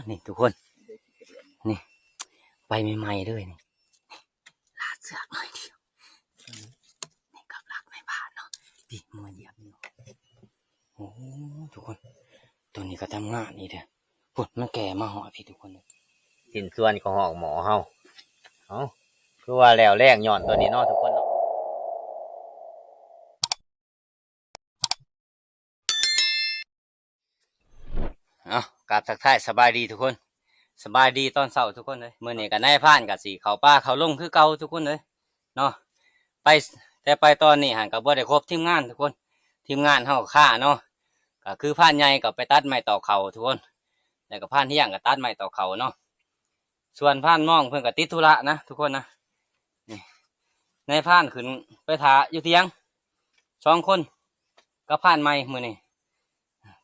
ນີ້ທຸກຄົນ ນີ້ ໄປໃໝ່ໆເລີຍນີ້ ລາດເຊືອກໜ້ອຍດຽວ ນີ້ກັບຫຼັກນາຍພານເນາະ ນີ້ ມາຢຽບນີ້ ໂອ້ ທຸກຄົນ ໂຕນີ້ກໍທຳງານອີກເດີ້ ພຸ້ນ ມັນແກ່ມາຮອດພີ້ທຸກຄົນ ຊິ້ນສ່ວນກໍຮອກໝໍ້ເຮົາ ເອົ້າ ຄືວ່າແລ້ວແລ້ງຍ້ອນໂຕນີ້ເນາະທຸກຄົນເນາະ. ເອົາ ກາບທັກທາຍສະບາຍດີທຸກຄົນ ສະບາຍດີຕອນເຊົ້າທຸກຄົນເອີຍ ມື້ນີ້ກໍນາຍພານກໍຊິເຂົ້າປ່າເຂົ້າລົງຄືເກົ່າທຸກຄົນເອີຍເນາະ ໄປ ແຕ່ໄປຕອນນີ້ຫັ້ນກໍບໍ່ໄດ້ຄົບທີມງານທຸກຄົນ ທີມງານເຮົາຄາເນາະ ກໍຄືພານໃຫຍ່ກໍໄປຕັດໄມ້ຕໍ່ເຂົ້າທຸກຄົນ ແລ້ວກໍພານຮຽງກໍຕັດໄມ້ຕໍ່ເຂົ້າເນາະ ສ່ວນພານມອງເພິ່ນກໍຕິດທຸລະນະທຸກຄົນນະ ນີ້ ນາຍພານຂຶ້ນໄປຖ້າຢູ່ທຽງສອງຄົນກັບພານໃໝ່ມື້ນີ້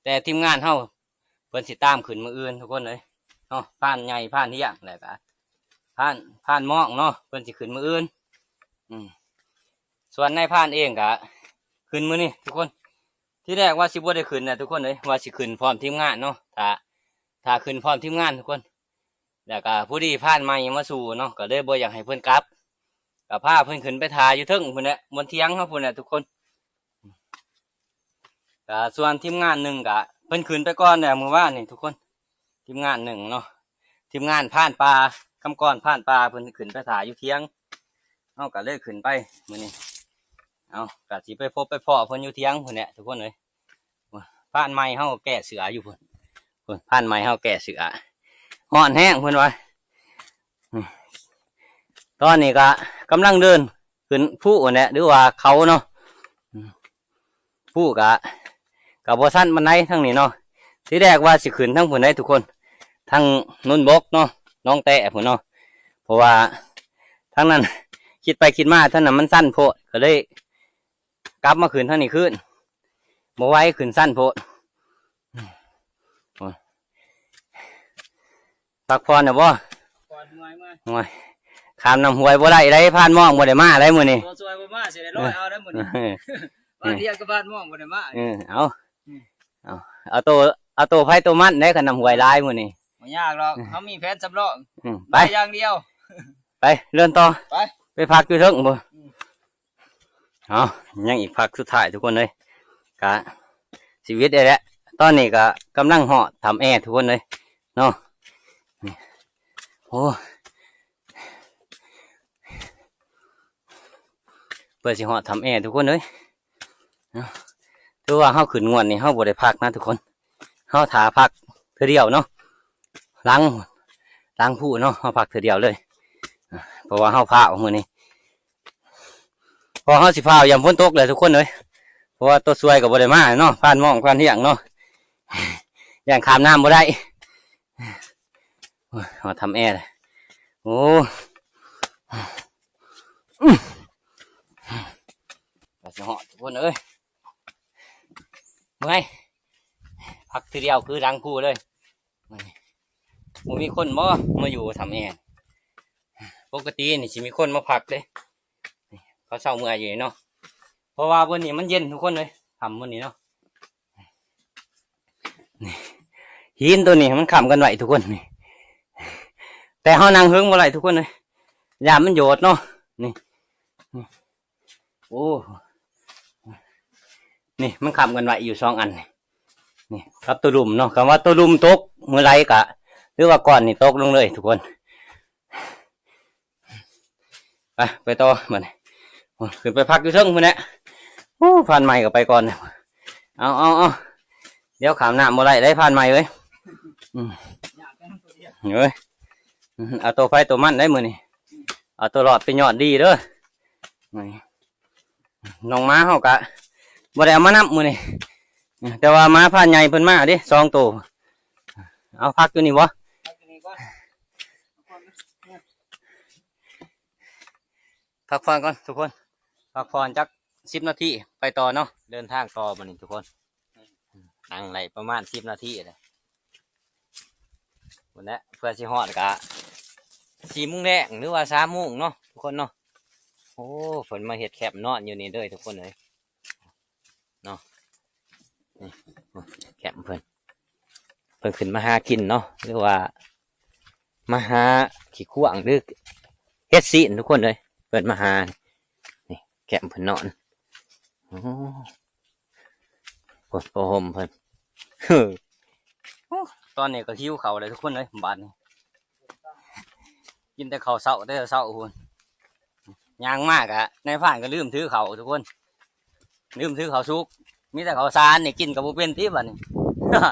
ແຕ່ທີມງານເຮົາເພິ່ນຊິຕາມຂຶ້ນມື້ອື່ນທຸກຄົນເອີຍເນາະ ພານໃຫຍ່ພານຮຽງ ແລ້ວກະພານ ພານມອງເນາະ ເພິ່ນຊິຂຶ້ນມື້ອື່ນ ອືມ ສ່ວນນາຍພານເອງກະຂຶ້ນມື້ນີ້ທຸກຄົນ ທີແລກວ່າຊິບໍ່ໄດ້ຂຶ້ນນະທຸກຄົນເອີຍ ວ່າຊິຂຶ້ນພ້ອມທີມງານເນາະ ຖ້າ ຖ້າຂຶ້ນພ້ອມທີມງານທຸກຄົນ ແລ້ວກະພໍດີພານໃໝ່ມາສູ່ເນາະ ກໍເລີຍບໍ່ຢາກໃຫ້ເພິ່ນກັບ ກໍພາເພິ່ນຂຶ້ນໄປຖ້າຢູ່ເທິງພຸ້ນແຫຼະ ບົນທຽງເຮົາພຸ້ນແຫຼະທຸກຄົນ ກະສ່ວນທີມງານໜຶ່ງກະເພິ່ນຂຶ້ນໄປກ່ອນແລ້ວມື້ວານນີ້ທຸກຄົນ ທີມງານໜຶ່ງເນາະ ທີມງານພານປ່າ ຄຳກອນພານປ່າ ເພິ່ນຂຶ້ນໄປຖ້າຢູ່ທຽງ ເຮົາກະເລີຍຂຶ້ນໄປມື້ນີ້ ເອົາ ກະຊິໄປພົບໄປພໍ້ເພິ່ນຢູ່ທຽງພຸ້ນແຫຼະທຸກຄົນເອີຍ ພານໃໝ່ເຮົາແກ້ເສື້ອຢູ່ພຸ້ນ ພຸ້ນ ພານໃໝ່ເຮົາແກ້ເສື້ອ ຮ້ອນແຮງເພິ່ນວ່າ ອືມ ຕອນນີ້ກະກຳລັງເດີນຂຶ້ນພູຫັ້ນແຫຼະ ຫຼືວ່າເຂົາເນາະ ອືມ ພູກະ ກະບໍ່ຊັນປານໃດທາງນີ້ເນາະ ທີແລກວ່າຊິຂຶ້ນທາງພຸ້ນໃດ໋ທຸກຄົນ ທາງໂນນບົກເນາະ ໜອງແຕ້ພຸ້ນເນາະ ເພາະວ່າທາງນັ້ນ ຄິດໄປຄິດມາທາງນັ້ນມັນຊັນໂພດ ກໍເລີຍ ກັບມາຂຶ້ນທາງນີ້ຄືນ ບໍ່ໄຫວ ຂຶ້ນຊັນໂພດ ພັກຜ່ອນແລ້ວບໍ່? ກ່ອນເມື່ອຍມາ ໂອ້ຍ ຂ້າມນ້ຳຫ້ວຍບໍ່ໄດ້ໄດ໋ ພານມອງບໍ່ໄດ້ມາໄດ໋ມື້ນີ້ ໂຕຊ່ວຍບໍ່ມາ ຊິໄດ້ລອຍເອົາໄດ໋ມື້ນີ້ ເອີ ບ້ານຮຽງກັບບ້ານມອງບໍ່ໄດ້ມາ ເອີ ເອົາ ເອົາ ເອົາໂຕ ເອົາໂຕໃຜໂຕມັນໄດ໋ ຄັນນ້ຳຫ້ວຍຫຼາຍມື້ນີ້ ບໍ່ຍາກດອກ ເຮົາມີແຜນສຳຮອງ ອືມ ໄປ ໄປຢ່າງດຽວ ໄປ ເດີນຕໍ່ ໄປ ໄປພັກຢູ່ເທິງພຸ້ນ ອືມ ເອົາ ຍັງອີກພັກສຸດທ້າຍທຸກຄົນເອີຍ ກະຊີວິດນີ້ແຫຼະ ຕອນນີ້ກະກຳລັງຮອດຖ້ຳແອທຸກຄົນເອີຍເນາະ ນີ້ ໂອ້ ເພື່ອຊິຮອດຖ້ຳແອທຸກຄົນເອີຍ ເນາະ ຖືວ່າເຮົາຂຶ້ນງວດນີ້ເຮົາບໍ່ໄດ້ພັກນະທຸກຄົນ ເຮົາຖ້າພັກເທື່ອດຽວເນາະ ຫຼັງ ຫຼັງພູເນາະ ເຮົາພັກເທື່ອດຽວເລີຍ ເພາະວ່າເຮົາຟ້າວມື້ນີ້ ເພາະເຮົາຊິຟ້າວຢ້ານຝົນຕົກແຫຼະທຸກຄົນເອີຍ ເພາະວ່າໂຕຊ່ວຍກໍບໍ່ໄດ້ມາເນາະ ພານມອງພານຮຽງເນາະ ຢ້ານຂ້າມນ້ຳບໍ່ໄດ້ ໂອ້ຍ ຮອດຖ້ຳແອແລ້ວ ໂອ້ ກະຊິຮອດທຸກຄົນເອີຍ ເມື່ອຍ ພັກທີດຽວຄືຫຼັງພູເລີຍ ບໍ່ມີຄົນບໍ່ມາຢູ່ຖ້ຳແອ ປົກກະຕິນີ້ຊິມີຄົນມາພັກເດ້ ເຂົາເຊົາເມື່ອຍຢູ່ນີ້ເນາະ ເພາະວ່າບ່ອນນີ້ມັນເຢັນທຸກຄົນເອີຍ ຖ້ຳບ່ອນນີ້ເນາະ ນີ້ ຫີນໂຕນີ້ມັນຄ້ຳກັນໄວ້ທຸກຄົນນີ້ ແຕ່ເຮົານັ່ງເຫິງບໍ່ໄດ້ທຸກຄົນເອີຍ ຢ້ານມັນໂຍດເນາະ ນີ້ ນີ້ ໂອ້ ນີ້ມັນຄ້ຳກັນໄວ້ຢູ່ສອງອັນນີ້ ນີ້ກັບໂຕລຸ່ມເນາະ ຄັນວ່າໂຕລຸ່ມຕົກມື້ໃດກະ ຫຼືວ່າກ້ອນນີ້ຕົກລົງເລີຍທຸກຄົນ ໄປ ໄປຕໍ່ບັດນີ້ ໂອ້ ຂຶ້ນໄປພັກຢູ່ເທິງພຸ້ນແຫຼະ ໂອ້ ພານໃໝ່ກໍໄປກ່ອນ ເອົາ ເອົາ ເອົາ ດຽວຂ້າມນ້ຳບໍ່ໄດ້ໄດ໋ພານໃໝ່ເອີຍ ອືມ ເອີຍ ອືມ ເອົາໂຕໃຜໂຕມັນໄດ໋ມື້ນີ້ ເອົາໂຕລອດໄປຍອດດີເດີ ນີ້ ນ້ອງໝາເຮົາກະບໍ່ໄດ້ເອົາມານຳມື້ນີ້ ແຕ່ວ່າໝາພານໃຫຍ່ເພິ່ນມາເດ້ສອງໂຕ ເອົາພັກຢູ່ນີ້ບໍ່? ພັກຢູ່ນີ້ກ່ອນ ພັກຜ່ອນກ່ອນທຸກຄົນ ພັກຜ່ອນຈັກສິບນາທີໄປຕໍ່ເນາະ ເດີນທາງຕໍ່ບັດນີ້ທຸກຄົນ ນັ່ງໄດ້ປະມານສິບນາທີແຫຼະ ພຸ້ນແຫຼະ ເພື່ອຊິຮອດກະສີ່ໂມງແລງ ຫຼືວ່າສາມໂມງເນາະທຸກຄົນເນາະ ໂອ້ ເພິ່ນມາເຮັດແຄມນອນຢູ່ນີ້ເດີທຸກຄົນເອີຍ ເນາະ ນີ້ ແຄມເພິ່ນ ເພິ່ນຂຶ້ນມາຫາກິນເນາະ ຫຼືວ່າມາຫາຂີ້ຂວ້າງ ຫຼືເຫັດຊີ້ນ ທຸກຄົນເອີຍ. ເພິ່ນມາຫາ ນີ້ແຄມເພິ່ນນອນ. ໂອ້ ໂອ້ ຜ້າຫົ່ມເພິ່ນ. ໂອ້ ຕອນນີ້ກໍຫິວເຂົ້າແລ້ວ ທຸກຄົນເອີຍ. ບາດນີ້ ກິນແຕ່ເຂົ້າເຊົ້າ ແຕ່ເຊົ້າພຸ້ນ ຍ່າງມາກະ ນາຍພານກໍລືມຖືເຂົ້າ ທຸກຄົນ ລືມຖືເຂົ້າສຸກ ມີແຕ່ເຂົ້າສານນີ້ ກິນກໍບໍ່ເປັນຕິບາດນີ້. ເອົ້າ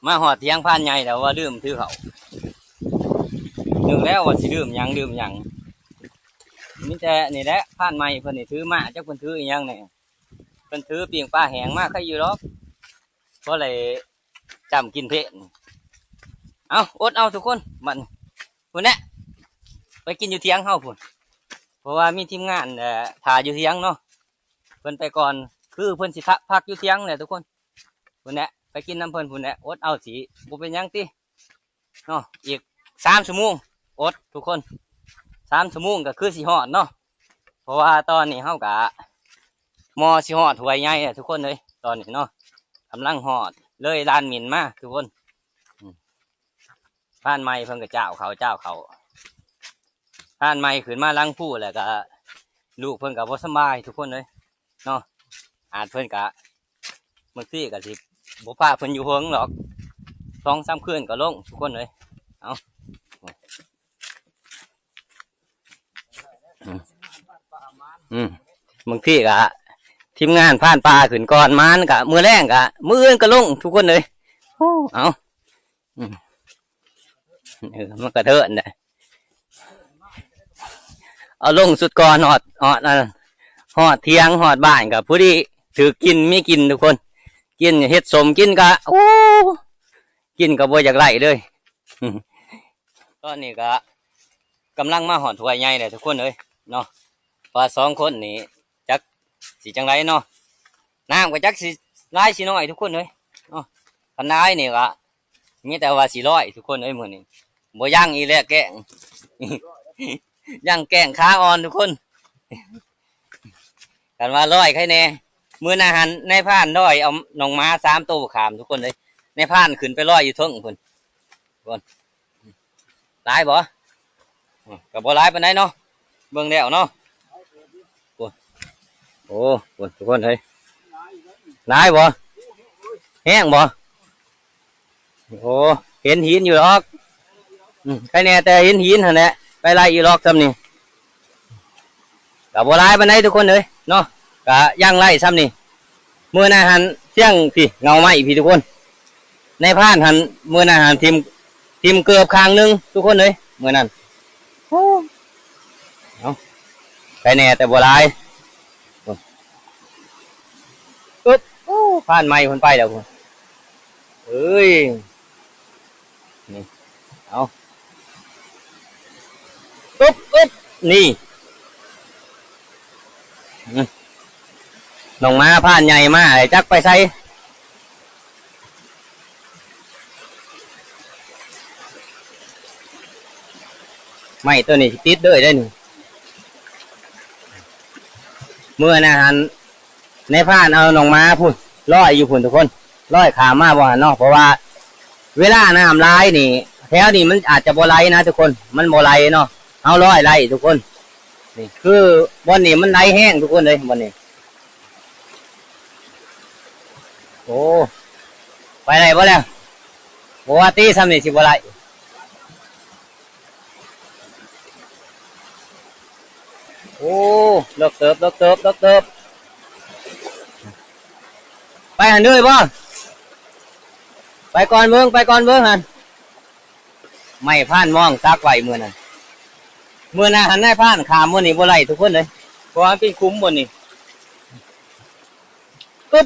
ມາຮອດຖຽງພານໃຫຍ່ແລ້ວວ່າລືມຖືເຂົ້າ ນຶກແລ້ວວ່າຊິລືມຫຍັງ ລືມຫຍັງ. ມີແຕ່ນີ້ແຫຼະ ພານໃໝ່ເພິ່ນນີ້ຖືມາ ຈັກເພິ່ນຖືອີ່ຫຍັງແດ່. ເພິ່ນຖືປີ້ງປາແຫ້ງມາ ໃຄຢູ່ດອກ ພໍໄດ້ຈ້ຳກິນເພນ. ເອົ້າ ອົດເອົາທຸກຄົນ ບັດນີ້ ພຸ້ນແຫຼະ ໄປກິນຢູ່ຖຽງເຮົາພຸ້ນ ເພາະວ່າມີທີມງານ ເອີ ຖ້າຢູ່ຖຽງເນາະ. ເພິ່ນໄປກ່ອນ ຄືເພິ່ນຊິພັກຢູ່ຖຽງແຫຼະທຸກຄົນ. ພຸ້ນແຫຼະ ໄປກິນນຳເພິ່ນພຸ້ນແຫຼະ. ອົດເອົາ ຊິບໍ່ເປັນຫຍັງຕິ ເນາະ. ອີກສາມຊົ່ວໂມງ ອົດທຸກຄົນ ສາມຊົ່ວໂມງກໍຄືຊິຮອດເນາະ ເພາະວ່າຕອນນີ້ເຮົາກະມໍຊິຮອດຫ້ວຍໃຫຍ່ແລ້ວ ທຸກຄົນເອີຍ. ຕອນນີ້ເນາະ ກຳລັງຮອດ ເລີຍລານໝິ່ນມາ ທຸກຄົນ. ອືມ ພານໃໝ່ເພິ່ນກໍຈ້າວເຂົ້າ ຈ້າວເຂົ້າ ພານໃໝ່ຂຶ້ນມາຫຼັງພູ ແລ້ວກໍລູກເພິ່ນກໍບໍ່ສະບາຍ ທຸກຄົນເອີຍເນາະ. ອາດເພິ່ນກະ ບາງທີກໍຊິບໍ່ພາເພິ່ນຢູ່ເຫິງດອກ ສອງສາມຄືນກໍລົງ ທຸກຄົນເອີຍ. ເອົາ ອືມ ອືມ ບາງທີກໍທີມງານພານປ່າຂຶ້ນກ່ອນ ມານກໍມື້ແລງກໍ ມື້ອື່ນກໍລົງ ທຸກຄົນເອີຍ. ໂອ້ ເອົາ ອືມ ເອີ ມັນກະເທີນໄດ໋ ເອົາລົງສຸດກ່ອນ ຮອດ ຮອດອັນ ຮອດຖຽງ ຮອດບ້ານກໍພໍດີຖືກກິນ ມີກິນທຸກຄົນ. ກິນ ເຮັດສົ້ມກິນກໍ ໂອ້ ກິນກໍບໍ່ຢາກໄດ້ເລີຍ. ຕອນນີ້ກໍກຳລັງມາຮອດຫ້ວຍໃຫຍ່ແລ້ວ ທຸກຄົນເອີຍເນາະ. ວ່າສອງຄົນນີ້ຈັກຊິຈັ່ງໃດເນາະ ນ້ຳກໍຈັກຊິຫຼາຍຊິໜ້ອຍ ທຸກຄົນເອີຍເນາະ. ຄັນຫຼາຍນີ້ກໍມີແຕ່ວ່າຊິລອຍ ທຸກຄົນເອີຍ. ມື້ນີ້ບໍ່ຍັງອີກແລ້ວ ແກ້ງ ຍັງແກ້ງຂາອ່ອນ ທຸກຄົນ. ຄັນວ່າລອຍໃຄແນ່ ມື້ໜ້າຫັ້ນນາຍພານລອຍເອົາໜອງໝາສາມໂຕຂ້າມ ທຸກຄົນເອີຍ. ນາຍພານຂຶ້ນໄປລອຍຢູ່ເທິງພຸ້ນ ພຸ້ນ. ຫຼາຍບໍ່? ອືມ ກໍບໍ່ຫຼາຍປານໃດເນາະ ເບິ່ງແລ້ວເນາະ. ໂອ້ ໂອ້ ທຸກຄົນເອີຍ ຫຼາຍບໍ່? ແຮງບໍ່? ໂອ້ ເຫັນຫີນຢູ່ດອກ. ອືມ ໃຄແນ່ແຕ່ເຫັນຫີນຫັ້ນແຫຼະ ໄປໄລ່ຢູ່ດອກຊ່ຳນີ້. ກໍບໍ່ຫຼາຍປານໃດ ທຸກຄົນເອີຍເນາະ ກໍຍັງໄດ້ຊ່ຳນີ້. ມື້ນັ້ນຫັ້ນ ສຽງພີ້ ເຫງົາໄມ້ພີ້ ທຸກຄົນ. ນາຍພານຫັ້ນ ມື້ນັ້ນຫັ້ນ ຖິ້ມ ຖິ້ມເກີບຂ້າງໜຶ່ງ ທຸກຄົນເອີຍ ມື້ນັ້ນ. ໂອ້ ເອົາ ໃຄແນ່ແຕ່ບໍ່ຫຼາຍ. ປຶບ ໂອ້ ພານໃໝ່ເພິ່ນໄປແລ້ວພຸ້ນ. ເອີຍ ນີ້ ເອົາ ປຶບ ປຶບ ນີ້ ອືມ ນ້ອງໝາພານໃຫຍ່ມາ ຈັກໄປໃສ. ໄມ້ໂຕນີ້ຕິດເລີຍເດ້ນີ້. ເມື່ອນັ້ນຫັ້ນ ນາຍພານເອົານ້ອງໝາພຸ້ນ ລອຍຢູ່ພຸ້ນ ທຸກຄົນ ລອຍຂ້າມມາບໍ່ຫັ້ນເນາະ. ເພາະວ່າເວລານ້ຳຫຼາຍນີ້ ແຖວນີ້ມັນອາດຈະບໍ່ໄຫຼນະ ທຸກຄົນ ມັນບໍ່ໄຫຼເນາະ. ເຮົາລອຍໄດ້ ທຸກຄົນ. ນີ້ຄືບ່ອນນີ້ມັນໄຫຼແຮງ ທຸກຄົນເອີຍ ບ່ອນນີ້. ໂອ້ ໄປໄດ້ບໍ່ແລ້ວ? ບໍ່ວ່າຕິ ຊ່ຳນີ້ຊິບໍ່ໄດ້. ໂອ້ ເລິກເຕີບ ເລິກເຕີບ ເລິກເຕີບ. ໄປຫັ້ນເລີຍບໍ່? ໄປກ່ອນເບິ່ງ ໄປກ່ອນເບິ່ງຫັ້ນ. ໄມ້ພານມອງຕັກໄວ້ມື້ນັ້ນ ມື້ນັ້ນຫັ້ນນາຍພານຂ້າມບ່ອນນີ້ບໍ່ໄດ້ ທຸກຄົນເອີຍ ເພາະວ່າມັນເປັນຂຸມບ່ອນນີ້. ປຶບ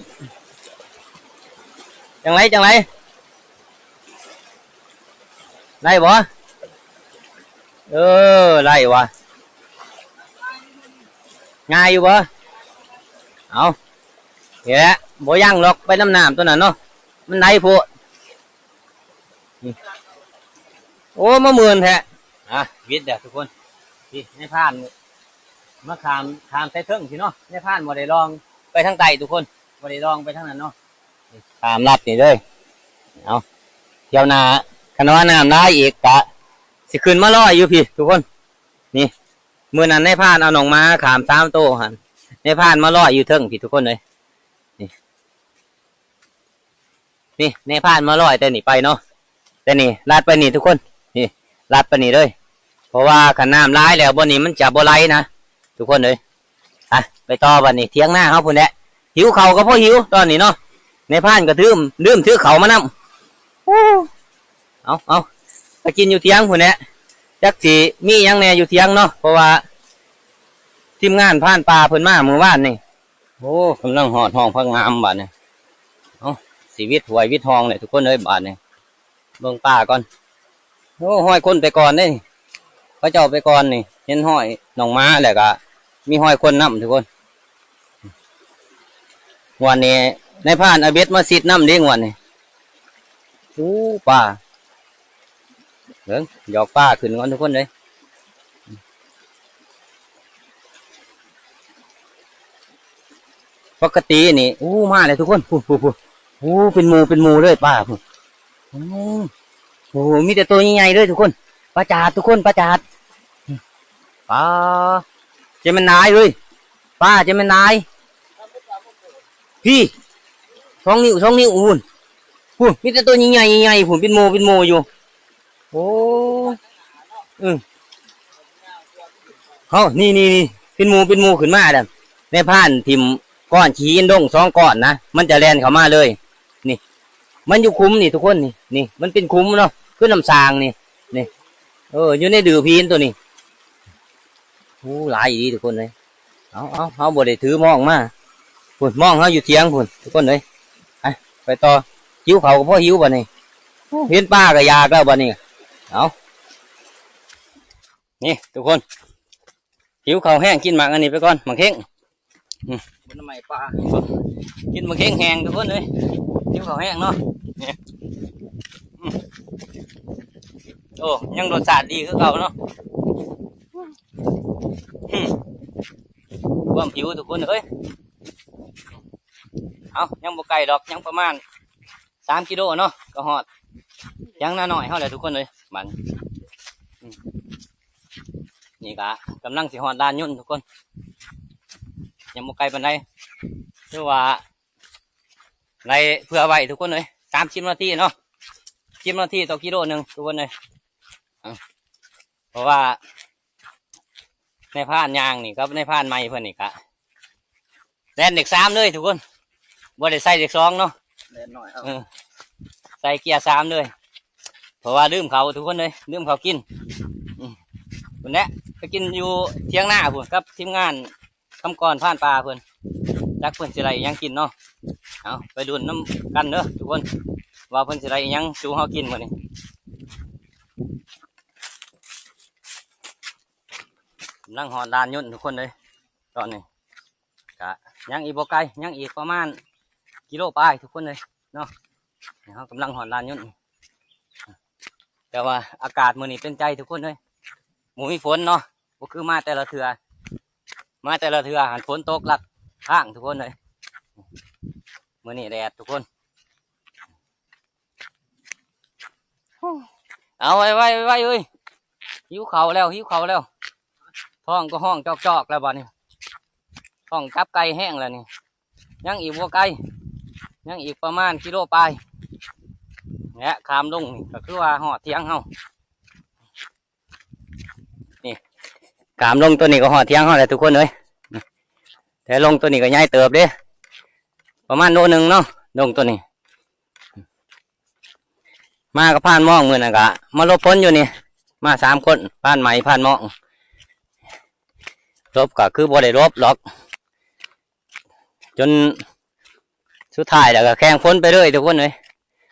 ຈັ່ງໃດ ຈັ່ງໃດ ໄດ້ບໍ່? ເອີ ໄດ້ຫວາ ງ່າຍຢູ່ບໍ່? ເອົາ ນີ້ແຫຼະ ບໍ່ຍັງດອກ ໄປນຳນ້ຳຕົວນັ້ນເນາະ ມັນໄຫຼໂພດ. ໂອ້ ມາເໝືອນແທ້. ອ່ະ ວິດແລ້ວທຸກຄົນ. ນີ້ນາຍພານມາຂ້າມ ຂ້າມໃສ່ເທິງພີ້ເນາະ. ນາຍພານບໍ່ໄດ້ລ່ອງໄປທາງໃຕ້ທຸກຄົນ. ບໍ່ໄດ້ລ່ອງໄປທາງນັ້ນເນາະ. ຂ້າມລັດນີ້ເລີຍ. ເອົາ ທ່ຽວໜ້າ ຄັນວ່ານ້ຳຫຼາຍອີກກະຊິຂຶ້ນມາລອຍຢູ່ພີ້ທຸກຄົນ. ນີ້ ມື້ນັ້ນນາຍພານເອົານ້ອງໝາຂ້າມສາມໂຕຫັ້ນ ນາຍພານມາລອຍຢູ່ເທິງພີ້ທຸກຄົນເອີຍ. ນີ້ ນີ້ນາຍພານມາລອຍແຕ່ນີ້ໄປເນາະ ແຕ່ນີ້ລັດໄປນີ້ທຸກຄົນ. ນີ້ລັດໄປນີ້ເລີຍ ເພາະວ່າຄັນນ້ຳຫຼາຍແລ້ວບ່ອນນີ້ມັນຈະບໍ່ໄຫຼນະທຸກຄົນເອີຍ. ອ່ະ ໄປຕໍ່ບັດນີ້ ຖຽງນາເຮົາພຸ້ນແຫຼະ. ຫິວເຂົ້າກໍບໍ່ຫິວຕອນນີ້ເນາະ ນາຍພານກໍລືມ ລືມຖືເຂົ້າມານຳ. ໂອ້ ເອົາ ເອົາ ໄປກິນຢູ່ຖຽງພຸ້ນແຫຼະ. ຈັກຊິມີຫຍັງແດ່ຢູ່ຖຽງເນາະ ເພາະວ່າທີມງານພານປ່າເພິ່ນມາມື້ວານນີ້. ໂອ້ ກຳລັງຮອດຮ່ອງຜັກງາມບາດນີ້. ເອົາ ຊີວິດຫ້ວຍວິດຮ່ອງເລີຍທຸກຄົນເອີຍບາດນີ້. ເບິ່ງປ່າກ່ອນ. ໂອ້ ຮອຍຄົນໄປກ່ອນເດ້ ເຂົາເຈົ້າໄປກ່ອນນີ້. ເຫັນຮອຍນ້ອງໝາແລ້ວກະມີຮອຍຄົນນຳທຸກຄົນ. ງວດນີ້ນາຍພານເອົາເບັດມາຊິດນຳເດ້ງວດນີ້. ໂອ້ ປາ ເບິ່ງ ຢອກປາຂຶ້ນກ່ອນທຸກຄົນເອີຍ. ປົກກະຕິນີ້ ໂອ້ ມາແລ້ວທຸກຄົນ. ພຸ້ນ ພຸ້ນ ພຸ້ນ ໂອ້ ເປັນໝູ່ ເປັນໝູ່ເລີຍປາພຸ້ນ. ໂອ້ ໂອ້ ມີແຕ່ໂຕໃຫຍ່ໆເລີຍທຸກຄົນ. ປາຈາດທຸກຄົນ ປາຈາດ. ປາ ຈະແມ່ນຫຼາຍເອີຍ ປາຈະແມ່ນຫຼາຍ. ພີ້ ສອງນິ້ວ ສອງນິ້ວພຸ້ນ. ພຸ້ນ ມີແຕ່ໂຕໃຫຍ່ໆ ໃຫຍ່ໆພຸ້ນ ເປັນໝູ່ ເປັນໝູ່ຢູ່. ໂອ້ ອື ເຮົາ ນີ້ ນີ້ ນີ້ ເປັນໝູ່ ເປັນໝູ່ຂຶ້ນມາແລ້ວ. ນາຍພານຖິ້ມກ້ອນຂີ້ຫີນລົງສອງກ້ອນນະ ມັນຈະແລ່ນເຂົ້າມາເລີຍ. ນີ້ ມັນຢູ່ຂຸມນີ້ທຸກຄົນ ນີ້ ນີ້ ມັນເປັນຂຸມເນາະ ຄືນ້ຳສ້າງນີ້ ນີ້ ເອີ ຢູ່ໃນດື່ຫີນໂຕນີ້. ໂອ້ ຫຼາຍອີ່ຫຼີທຸກຄົນເອີຍ. ເອົາ ເອົາ ເຮົາບໍ່ໄດ້ຖືມອງມາ. ພຸ້ນ ມອງເຮົາຢູ່ຖຽງພຸ້ນທຸກຄົນເອີຍ. ໄປ ໄປຕໍ່. ຫິວເຂົ້າກໍພໍຫິວບັດນີ້. ເຫັນປາກໍຢາກແລ້ວບັດນີ້. ເອົາ ນີ້ທຸກຄົນ ຫິວເຂົ້າແຮງ ກິນໝາກອັນນີ້ໄປກ່ອນ ໝາກເຮັງ. ອື ຜົນໄມ້ປ່າ ກິນໝາກເຮັງແຫ້ງທຸກຄົນເອີຍ. ຫິວເຂົ້າແຮງເນາະ. ນີ້ ອື ໂອ້ ຍັງລົດຊາດດີຄືເກົ່າເນາະ. ອື ຄວາມຫິວທຸກຄົນເອີຍ. ເອົ້າ ຍັງບໍ່ໄກດອກ ຍັງປະມານສາມກິໂລເນາະ ກໍຮອດທຽງນານ້ອຍເຮົາແລ້ວທຸກຄົນເອີຍ. ບັດນີ້ ອື ນີ້ກະກຳລັງຊິຮອດລານຍົນທຸກຄົນ ຍັງບໍ່ໄກປານໃດ. ຄືວ່າໄລ່ເຜື່ອໄວ້ທຸກຄົນເອີຍ ສາມສິບນາທີເນາະ ສິບນາທີຕໍ່ກິໂລໜຶ່ງທຸກຄົນເອີຍ. ເອົ້າ ເພາະວ່າ ນາຍພານຍ່າງນີ້ກັບນາຍພານໃໝ່ເພິ່ນນີ້ກະແລ່ນເລກສາມເລີຍທຸກຄົນ ບໍ່ໄດ້ໃສ່ເລກສອງເນາະ ແລ່ນໜ້ອຍເອົາ ເອີ ໃສ່ເກຍສາມເລີຍ ເພາະວ່າລືມເຂົ້າທຸກຄົນເອີຍ ລືມເຂົ້າກິນ. ອື ພຸ້ນແຫຼະ ໄປກິນຢູ່ຖຽງນາພຸ້ນກັບທີມງານຄຳກອນພານປ່າເພິ່ນ ຈັກເພິ່ນຊິໄດ້ຫຍັງກິນເນາະ. ເອົາ ໄປລຸ້ນນຳກັນເດີທຸກຄົນ ວ່າເພິ່ນຊິໄດ້ຫຍັງສູ່ເຮົາກິນມື້ນີ້. ກຳລັງຮອດລານຍົນທຸກຄົນເອີຍ ຕອນນີ້ກະຍັງອີກບໍ່ໄກ ຍັງອີກປະມານກິໂລປາຍທຸກຄົນເອີຍເນາະ. ເຮົາກຳລັງຮອດລານຍົນ ແຕ່ວ່າອາກາດມື້ນີ້ເປັນໃຈທຸກຄົນເອີຍ ບໍ່ມີຝົນເນາະ ບໍ່ຄືມາແຕ່ລະເທື່ອ ມາແຕ່ລະເທື່ອຫັ້ນຝົນຕົກລັກທາງທຸກຄົນເອີຍ. ມື້ນີ້ແດດທຸກຄົນ. ເອົາ ໄວໆ ໄວໆ ເອີຍ ຫິວເຂົ້າແລ້ວ ຫິວເຂົ້າແລ້ວ ທ້ອງກໍຮ້ອງຈອກໆ ແລ້ວບັດນີ້ ທ້ອງຈັບໄກ່ແຮງແລ້ວນີ້. ຍັງອີກບໍ່ໄກ ຍັງອີກປະມານກິໂລປາຍ ແລະ ຂ້າມລົງນີ້ກໍຄືວ່າຮອດຖຽງເຮົາ. ນີ້ ຂ້າມລົງຕົວນີ້ກໍຮອດຖຽງເຮົາແລ້ວທຸກຄົນເອີຍ. ແຕ່ລົງຕົວນີ້ກໍໃຫຍ່ເຕີບເດ້ ປະມານໂລໜຶ່ງເນາະ ລົງຕົວນີ້. ມາກັບພານມອງ ມື້ນັ້ນກະມາຫຼົບຝົນຢູ່ນີ້ ມາສາມຄົນ ພານໃໝ່ ພານມອງ ຫຼົບກໍຄືບໍ່ໄດ້ຫຼົບດອກ ຈົນສຸດທ້າຍແລ້ວກໍແຂ່ງຝົນໄປເລີຍທຸກຄົນເອີຍ